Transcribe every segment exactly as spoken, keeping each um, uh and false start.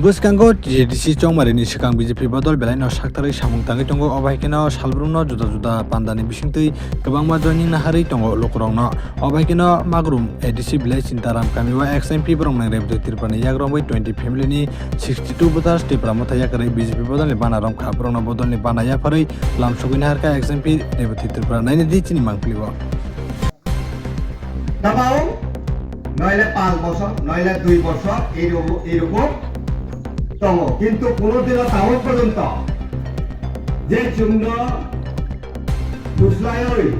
Bwskango A D C chongmarini swkang B J P bodol belaino saktarwi samung tangwi tongo, obo hai kheno salbrumno juda juda pandani bisingtwi kwbangma joining naharwi tongo lukurokno. Obo hai kheno Magrum A D C village Sintaram kamio ex M P borok nang Rebjoi Tripurani yakromwi twenty family ni sixty two voters Tipra Motha yakarwi B J P bodolni bana romkha. Borokno bodolni bana yapharwi lamsogwi naharkha ex M P Rebjoi Tripura. Nainadi chini mangpili o. Tabao noile panch bochor, noile dui bochor, eirok-, eirokmo tongo. Kintu kono dino tabok porjonto je chwngno buslaiwi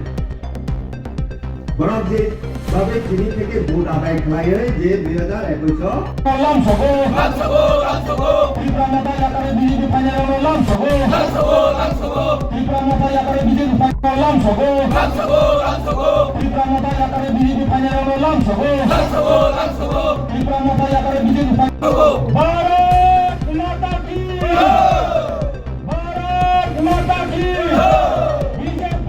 borok je babe tini theke vote adai khlaiwi je dui hajar ekush o Lamsogo. Lamsogo, lamsogo. Tipra Motha yakare B J P phainai rokno lamsogo. Lamsogo, lamsogo. Tipra Motha yakare B J P phainai rokno lamsogo. Lamsogo, lamsogo. Tipra Motha yakare B J P phainai rokno lamsogo. Lamsogo, lamsogo. Tipra Motha yakare B J P phainai rokno. Bharat Mata ki. Bharat Mata ki. B J P.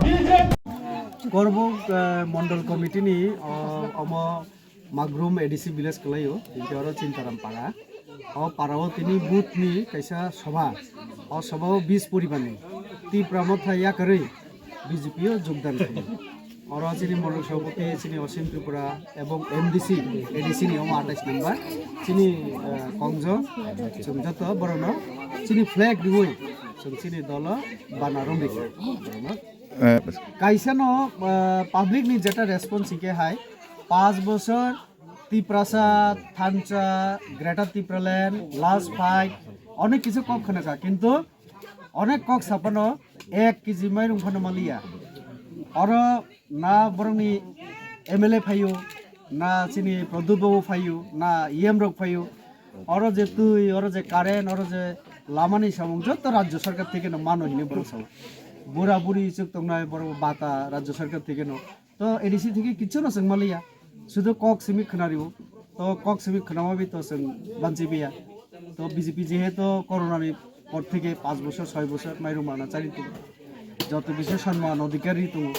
B J P. Korbuk, eh, Mondol Committee ni, o, omo Magrum A D C village kwlaio, hinkhe oro Chintaram para. O para o tini booth ni kaisa sobha. O sobha o bis poribar ni Tipra Motha yakarwi B J P o jogdan khaio. Oro chini Morok Sabhapati, chini Osim Tripura ebong M D C, A D C ni omo atais number. Chini, eh, kongjo, chwng joto borokno chini flag riwi chwng chini dolo bana romrikha. Eh, Kaisa no, eh, public ni jeta response hinkhe hai, panch bochor Tiprasa, Thansa, Greater Tipraland, last fight, onek kichu kok khwnakha, kintu onek kok saphano ek kg mairung phano maliya. Oro na borokni M L A phaio, na chini Pradyot babu phaio, na E M rok phaio. Oro je twi, oro je current, oro je lamani samung joto rajya sarkar thekeno mano hinwi borok sao. Bura buri chwk tongnai borok bata rajya sarkar thekeno. To A D C theke kichu no chwng maliya. Sudu kok simi khwnario. To kok simi khwnama bi to chwng banchi biya. To B J P jehetu corona ni por theke panch bochor, soi bochor mairung mana chari tongo. Joto kichu sanman adhikar ri tongo.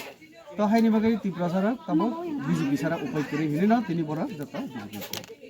To haini bagwi Tiprasa rok tamo B J P sara upai kwrwi hinwi no tini borok joto B J P.